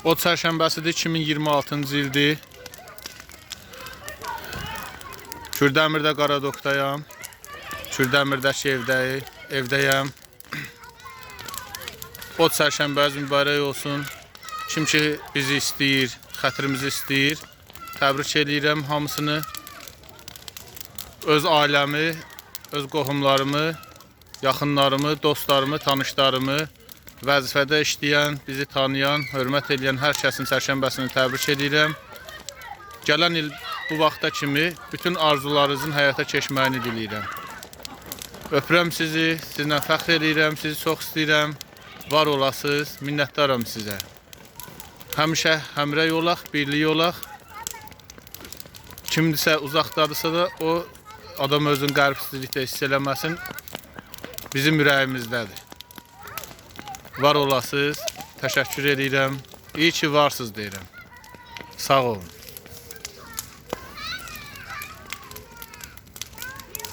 O çərşənbəsidir, 2026-cı ildir. Kürdəmirdə Qaradokdayam. Kürdəmirdəki evdəyəm. O çərşənbəniz mübarək olsun. Kim ki bizi istəyir, xətrimizi istəyir, təbrik eləyirəm hamısını. Öz ailəmi, öz qohumlarımı, yaxınlarımı, dostlarımı, tanışlarımı, vəzifədə işləyən, bizi tanıyan, hörmət eləyən hər kəsin çərşənbəsini təbrik eləyirəm. Gələn il bu vaxta kimi bütün arzularınızın həyata keçməyini diləyirəm. Öpürəm sizi, sizinlə fəxr eləyirəm, sizi çox istəyirəm. Var olasınız, minnətdaram sizə. Həmişə həmrəy olaq, birlik olaq. Kimdirsə uzaqdadırsa da o adam özünü qəribsizlikdə hiss eləməsin. Bizim ürəyimizdədir. Var olasınız, təşəkkür eləyirəm. İyi ki varsınız deyirəm. Sağ olun.